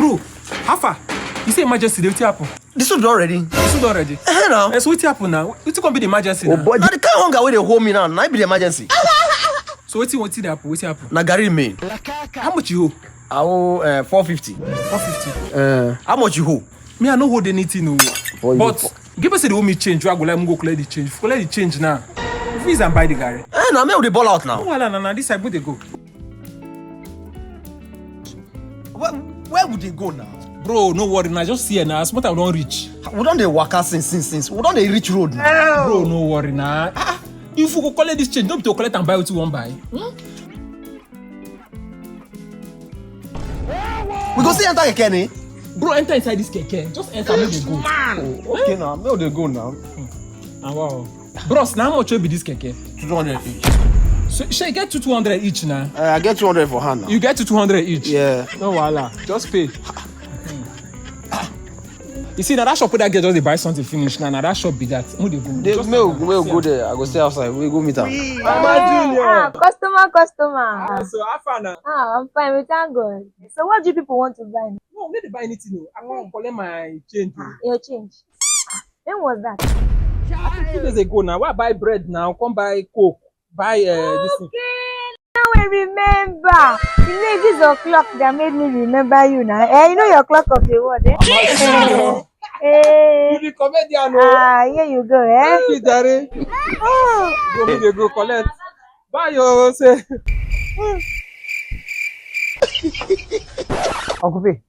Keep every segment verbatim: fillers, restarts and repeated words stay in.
Bro, how far? You say emergency, dey wetin happen? The soup don ready. The soup don ready. Eh, now. Eh, so wetin happen now? Wetin come be the emergency now? Oh boy, na the kind hunger wey dey hold me now, na be the emergency. So wetin wetin dey happen? Wetin happen? Na garri remain. How much you hold? I hold uh, four fifty. Four fifty. Uh, how much you hold? Me, I no hold anything o. But give us the only change. I go like go collect the change. Collect the change now. If we and buy the garri. Eh, na me we dey ball out now. No wahala na na this side we dey go. Where, where would they go now? Bro, no worry now. Just here now. Small time we don reach. We don dey waka since since since. We don dey reach road now. Bro, no worry now. Ah, ah, if we go collect this change, no be to collect and buy wetin we wan buy. Hmm? We go still enter keke ni. Bro, enter inside this keke. Just enter, make we go. Oh, okay now, make we dey go now. And wow. Bros, na how much wey be this keke? Two hundred each. So, shey you get two two hundred each na? Uh, I get two hundred for hand now. You get two two hundred each? Yeah. No wahala, just pay. You see, na that shop wey that girl just dey buy something finish na, na that shop be that. Mo dey go. Dey, just make we, make we go there. I go stay outside. We go meet am. Mama Junior. Ah, customer, customer. Ah, so how far na? Ah, I'm fine. We thank God. So what do you people want to buy? No, we no dey buy anything o. I come collect my change o. Ah, your change. When was that? I think two days ago now. Why I buy bread now? Come buy Coke. Buy uh, this thing. Okay. Now I remember. You know, this your clock that made me remember you now. Eh, you know your clock of the world, eh? Eh. You be comedian, no? Ah, here you go, eh? Thank you, Jare. Oh. Go, make you go collect. Buy your say. Uncle P.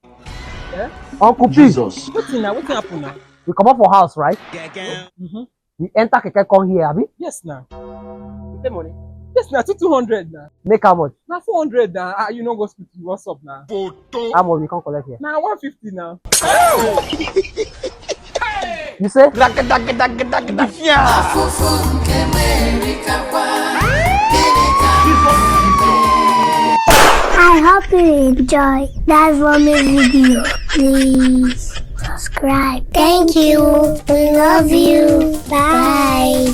Eh? Uncle P. Jesus. Wetin na? Wetin happen na? We comot for house, right? Mm-hmm. We enter keke come here, abi? Yes na. You pay money? Yes na, two two hundred na. Make how much? Na four hundred na. Ah, you no go speak to what's up na. How much we come collect here? Na one fifty na. You say? I hope you enjoy that vomit video. Please subscribe. Thank you. We love you. Bye.